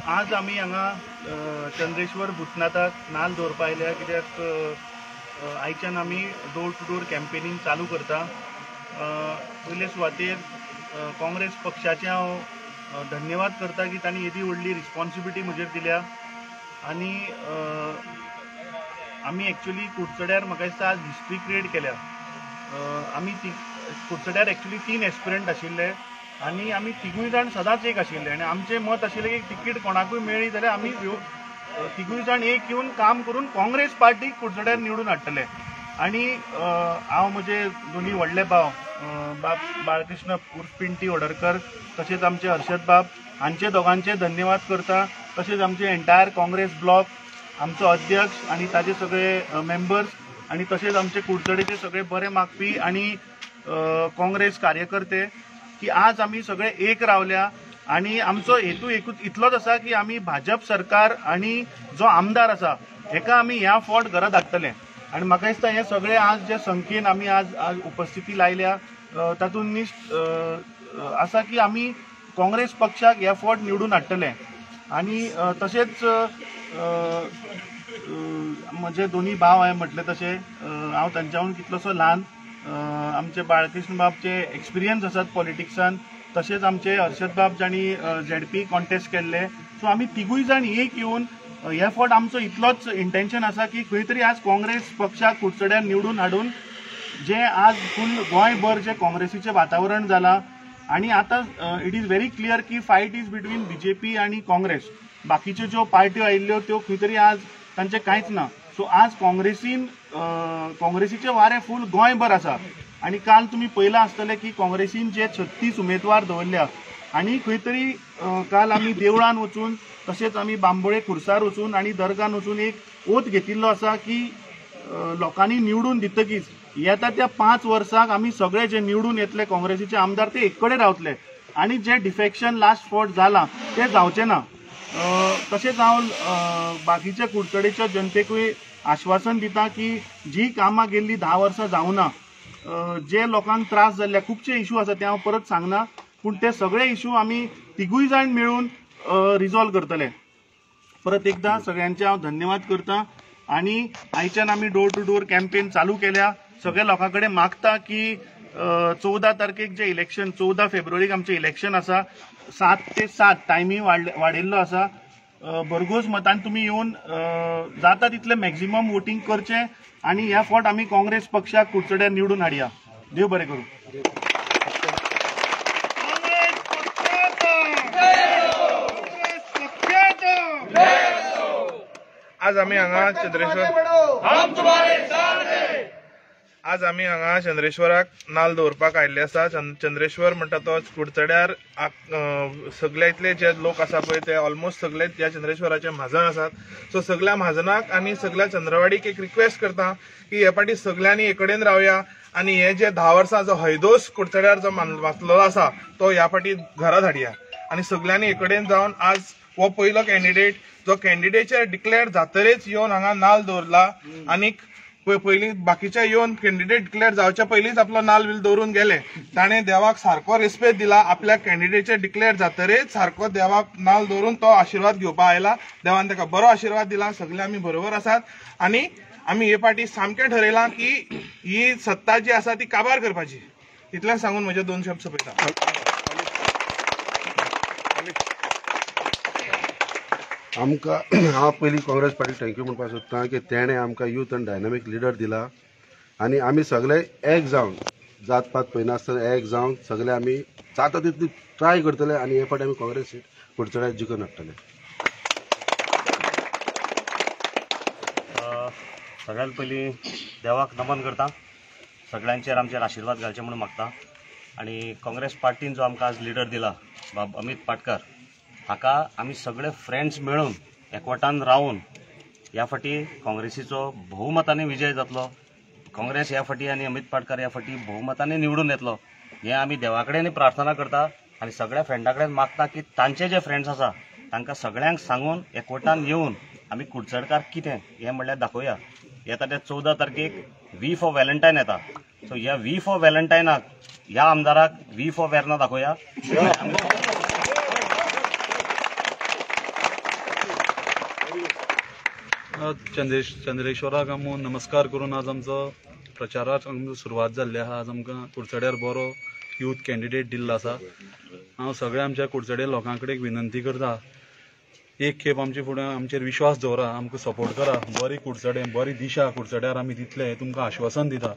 आज आमी हांगा चंद्रेश्वर भूतनाथाक नाल दवरपा आयल्या कित्याक आयच्यान आमी डोर टू डोर कॅम्पेनींग चालू करता. पयले सुवातेर काँग्रेस पक्षाचें हांव धन्यवाद करता की तांणी येदी व्हडली रिस्पॉन्सिबिलिटी म्हजेर दिल्या आनी आमी एक्चुअली कुडचड्यार म्हाका दिसता आज हिस्ट्री क्रिएट केल्या. आमी कुडचड्यार एक्चुअली 3 एस्पिरंट आशिल्ले आनी आमी तिगूय जाण सदांच एक आशिल्ले आनी आमचें मत आशिल्लें की तिकीट कोणाकूय मेळ्ळी जाल्यार आमी तिगूय जाण एक येवन काम करून काँग्रेस पार्टीक कुडचड्यार निवडून हाडटले. आनी हांव म्हजे दोनी व्हडले भाव बाब बाळकृष्ण उर्फ पिंटी वडरकर तशेंच आमचे हर्षद बाब हांचे दोगांचे धन्यवाद करता. तशेंच आमचे एंटायर काँग्रेस ब्लॉक, आमचो अध्यक्ष आनी ताजे सगळे मेंबर्स आनी तशेंच आमचे कुडचडेचे सगळे बरे मागपी आनी काँग्रेस कार्यकर्ते की आज आमी सगळे एक रावल्या आनी आमचो हेतू एकूच इतलोच आसा की आमी भाजप सरकार आनी जो आमदार आसा हेका आमी ह्या फावट घरा धाडटले. आनी म्हाका दिसता हे सगळे आज जे संख्येन आमी आज आज उपस्थिती लायल्या तातूंत निश्ट आसा की आमी काँग्रेस पक्षाक ह्या फावट निवडून हाडटले. आनी तशेंच म्हजे दोनी भाव हांवें म्हटलें तशें हांव तांच्याहून कितलोसो ल्हान, आमचे बाळकृष्ण बाबचे एक्सपिरियन्स आसात पॉलिटिक्सान, तशेंच आमचे हर्षद बाब जांणी झेडपी कॉन्टेस्ट केल्ले. सो आमी तिगूय जाण एक येवन ह्या फावट आमचो इतलोच इंटेन्शन आसा की खंय तरी आज काँग्रेस पक्षाक कुडचड्यार निवडून हाडून जे आज फूल गोंयभर जे काँग्रेसीचें वातावरण जालां आनी आतां it is very clear की फायट is between BJP आनी काँग्रेस. बाकीच्यो ज्यो पार्ट्यो आयिल्ल्यो त्यो खंय तरी आज तांचें कांयच ना. सो आज काँग्रेसीन काँग्रेसीचें वारें फूल गोंयभर आसा आनी काल तुमी पळयलां आसतलें की काँग्रेसीन जे 36 उमेदवार दवरल्या आनी खंय तरी काल आमी देवळान वचून तशेंच आमी बांबोळे खुर्सार वचून आनी दर्गान वचून एक ओत घेतिल्लो आसा की लोकांनी निवडून दितकीच येता त्या 5 वर्सांक आमी सगळे जे निवडून येतले काँग्रेसीचे आमदार ते एक कडेन रावतले आनी जे डिफेक्शन लास्ट फावट जालां तें जावचें ना. तशेंच हांव बाकीच्या कुडचडेच्या जनतेकूय आश्वासन दिता की जी कामां गेल्ली 10 वर्सां जावना, जे लोकांक त्रास जाल्ले खुबशे इशू आसा ते हांव परत सांगना, पूण ते सगळे इशू आमी तिगूय जाण मेळून रिजॉल्व करतले. परत एकदा सगळ्यांचे हांव धन्यवाद करता आनी आयच्यान आमी डोर टू डोर कॅम्पेन चालू केल्या. सगळ्या लोकां कडेन मागता की 14 तारखेक जे इलेक्शन 14 फेब्रुवारीक आमचें इलेक्शन आसा, 7 ते 7 टायमींग वाडयल्लो आसा. भरघोस मतान तुमी येवन जाता तितलें मॅक्झिमम वोटींग करचें आनी ह्या फावट आमी काँग्रेस पक्षाक कुडचड्यार निवडून हाडया. देव बरें करूं. आज आमी हांगा चंद्रेश्वर आज आमी हांगा चंद्रेश्वराक नाल दवरपाक आयिल्ले आसा. चंद्रेश्वर म्हणटा तो कुडचड्यार सगळे इतले जे लोक आसा पळय ते ऑलमोस्ट सगळे ह्या चंद्रेश्वराचे म्हाजन आसात. सो सगळ्या म्हाजनाक आनी सगळ्या चंद्रवाडीक एक रिक्वेस्ट करता की हे फाटी सगळ्यांनी एकडेन रावया आनी हे जे 10 वर्सां जो हैदोस कुडचड्यार जो मातलेलो आसा तो ह्या फाटी घरा धाडया आनी सगळ्यांनी एकडेन जावन आज हो पयलो कॅन्डिडेट जो कॅन्डिडेटचेर डिक्लेअर जातरेच येवन हांगा नाल दवरला आनी पयलीं बाकीच्या येवन कॅन्डिडेट डिक्लेअर जावच्या पयलींच आपलो नाल बील दवरून गेले. ताणें देवाक सारको रेस्पेद दिला, आपल्या कॅन्डिडेटचेर डिक्लेअर जातरेच सारको देवाक नाल दवरून तो आशिर्वाद घेवपा आयला. देवान ताका बरो आशिर्वाद दिला. सगळे आमी बरोबर आसात आनी आमी हे फाटी सामकें ठरयलां की ही सत्ता जी आसा ती काबार करपाची. इतलें सांगून म्हजे 2 शब्द सोंपयता. आमकां हांव पयलीं काँग्रेस पार्टीक thank you म्हणपाक सोदता की तेणें आमकां यूथ आनी डायनामीक लिडर दिला आनी आमी सगळे एक जावन जात पात पळयनासतना एक जावन सगळे आमी जाता तितली ट्राय करतले आनी हे फावटी आमी काँग्रेस सीट कुडचड्यार जिखून हाडटले. सगळ्यात पयलीं देवाक नमन करता, सगळ्यांचेर आमचेर आशिर्वाद घालचे म्हणून मागता आनी काँग्रेस पार्टीन जो आमकां आज लिडर दिला बाब अमीत पाटकर हाका आमी सगळे फ्रेंड्स मेळून एकवटान रावन ह्या फाटी काँग्रेसीचो बहुमतांनी विजय जातलो, काँग्रेस ह्या फाटी आनी अमीत पाटकर ह्या फाटी बहुमतांनी निवडून येतलो हें आमी देवा कडेन प्रार्थना करता आनी सगळ्या फ्रेंडा कडेन मागता की तांचे जे फ्रेंड्स आसा तांकां सगळ्यांक सांगून एकवटान येवन आमी कुडचडकार कितें हें म्हणल्यार दाखोवया. येता त्या 14 तारखेक we for Valentine येता, सो ह्या we for व्हॅलेंटायनाक ह्या आमदाराक we for Verna दाखोवया. चंद्रेश्वराक आमी नमस्कार करून आज आमचो प्रचाराक आमचो सुरवात जाल्ली आहा. आज आमकां कुडचड्यार बरो यूथ कॅन्डिडेट दिल्लो आसा. हांव सगळ्या आमच्या कुडचडे लोकां कडेन विनंती करता, एक खेप आमचे फुडें आमचेर विश्वास दवरा, आमकां सपोर्ट करा. बरी कुडचडे, बरी दिशा कुडचड्यार आमी दितले तुमकां आश्वासन दिता.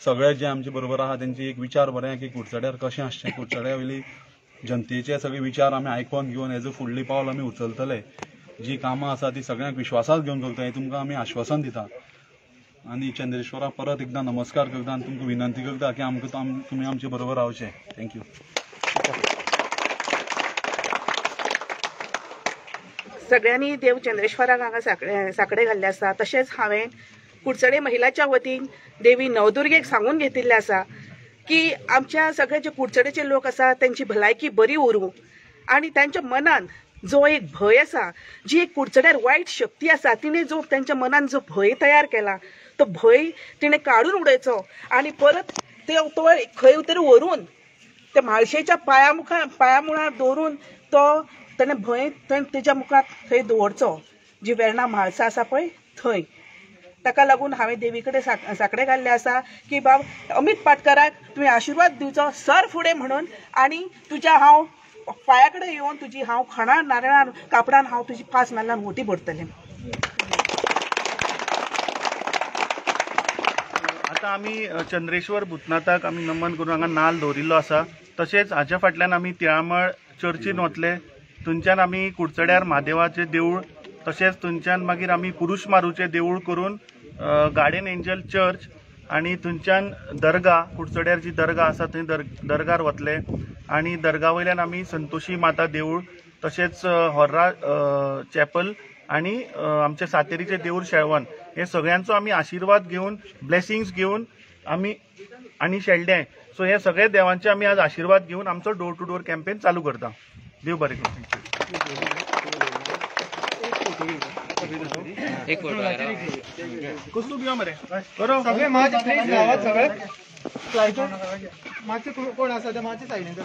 सगळे जे आमचे बरोबर आहा तेंचे एक विचार बरें की कुडचड्यार कशें आसचें, कुडचड्या वयली जनतेचे सगळे विचार आमी आयकोन घेवन हेजो फुडली पावल आमी उचलतले. जी कामां आसा ती सगळ्यांक विश्वासात घेवन करता हें तुमकां आमी आश्वासन दिता. आनी चंद्रेश्वराक परत एकदां नमस्कार करता आनी तुमकां विनंती करता की आमकां तुमी आमचे बरोबर रावचे. Thank you. सगळ्यांनी देव चंद्रेश्वराक हांगा साकडे घाल्ले आसा. तशेंच हांवें कुडचडे महिलाच्या वतीन देवी नवदुर्गेक सांगून घेतिल्लें आसा की आमच्या सगळे जे कुडचडेचे लोक आसा तेंची भलायकी बरी उरूं आनी तांच्या मनान जो एक भंय आसा, जी एक कुडचड्यार वायट शक्ती आसा, तिणें जो तांच्या मनान जो भंय तयार केला तो भंय तिणें काडून उडयचो आनी परत तो खंय तरी व्हरून त्या म्हाळशेच्या पांया मुळार दवरून तो ताणें भंय तेज्या मुखार थंय दवरचो, जी वेर्णा म्हाळसा आसा पळय थंय. ताका लागून हांवें देवी कडेन साकडे घाल्ले आसा की बाब अमीत पाटकराक तुवें आशिर्वाद दिवचो सर फुडें म्हणून, आनी तुज्या हांव पांया कडेन येवन तुजी हांव खणा नारळान कापडान हांव तुजी 5 नाल्लान मोटी भरतलें. आतां आमी चंद्रेश्वर भूतनाथाक आमी नमन करून हांगा नाल्ल दवरिल्लो आसा. तशेंच हाच्या फाटल्यान आमी तिळामळ चर्चीन वतले, थंयच्यान आमी कुडचड्यार म्हादेवाचें देवूळ, तशेंच थंयच्यान मागीर आमी पुरुष मारूचें देवूळ करून गार्डियन एंजल चर्च आनी थंयच्यान दर्गा, कुडचड्यार जी दर्गा आसा थंय दर्गार वतले आनी दर्गा वयल्यान आमी संतोषी माता देवूळ, तशेंच होर्रा चॅपल आनी आमचे सातेरीचें देवूळ शेळवण, हे सगळ्यांचो आमी आशिर्वाद घेवन, ब्लेसिंग्स घेवन आमी आनी शेल्डें, सो हे सगळे देवांचे आमी आज आशिर्वाद घेवन आमचो डोर टू डोर कॅम्पेन चालू करता. देव बरें करूं. कसलो घेवया मरे बरो सगळे मातशे प्लीज गावात सगळे मातशे कोण आसा ते मातशे सायडीन.